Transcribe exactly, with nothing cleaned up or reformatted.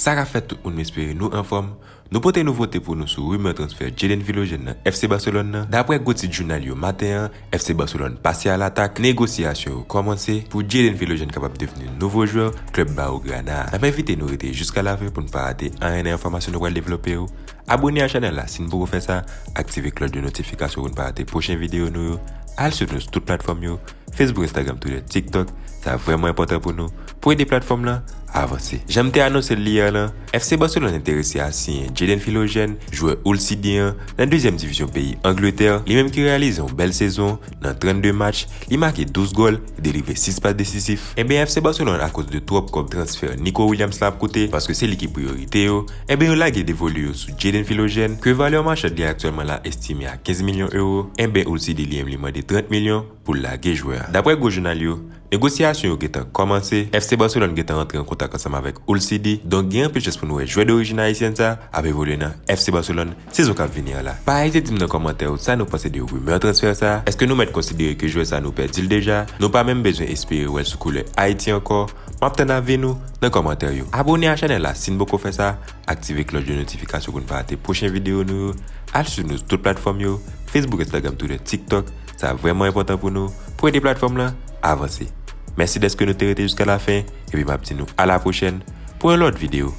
Sa k ap fèt tout moun, m espere nou anfòm. Nou pote nouvote pou nou sou rimè transfè Jadon Philogène nan F C Barcelone nan. Daprè gwo tit jounal yo maten an, F C Barcelone pase a latak, negosyasyon yo kòmanse pou Jadon Philogène kapab devni nouvo jwè klèb Blaugrana a. N ap envite nou rete jiska lafen pou n pa rate anyen nan enfòmasyon nou pral devlope yo. Abòne a chanèl la si n poko fè sa, aktive klòch de notifikasyon pou n pa rate pwochen videyo nou yo, al swiv nou sou tout platfòm yo, Facebook, Instagram, Twitter, TikTok, sa vrèman enpòtan pou nou, pou ede platfòm lan avanse. Jan m te anonse l yè lan, F C Barcelone enterese a siyen Jadon Philogène, jwè Hull City an, nan dezyèm divizyon peyi Angletè, li menm ki reyalize yon bèl sezon, nan trannde match, li make douz gòl e delivre sis pas desizif. Enben, F C Barcelone, akoz de twòp kòb transfè Nico Williams la ap koute, paske se li ki priyorite yo, enben, yo lage de voli yo sou Jadon Philogène, ke valè machann li aktyèlman la estime a kenz milyon ewo. Enben, Hull City li menm li mande trant milyon pou l lage jwè a. Daprè gwo jounal yo, negosyasyon yo gentan kòmanse, F C Barcelone gentan rantre an kontak ansanm avèk Hull City, donk gen anpil chans pou nou wè jwè dorijin ayisyèn sa ap evolye nan F C Barcelone sezon k ap vini an la. Pa ezite di m nan kòmantè yo sa nou panse de rimè transfè sa. Èske nou mèt konsidere ke jwè sa nou pèdi l deja? Nou pa menm bezwen espere wè l sou koulè Ayiti ankò. M ap tann avi nou nan kòmantè yo. Abòne a chanèl la si n poko fè sa, aktive klòch de notifikasyon pou n pa rate pwochen videyo nou yo, al swiv nou sou tout platfòm yo, Facebook, Instagram, Twitter, TikTok, sa vrèman enpòtan pou nou, pou ede platfòm lan avanse. Mèsi dèske nou te rete jiska lafen, epi m ap di nou a la pwochèn pou yon lòt videyo.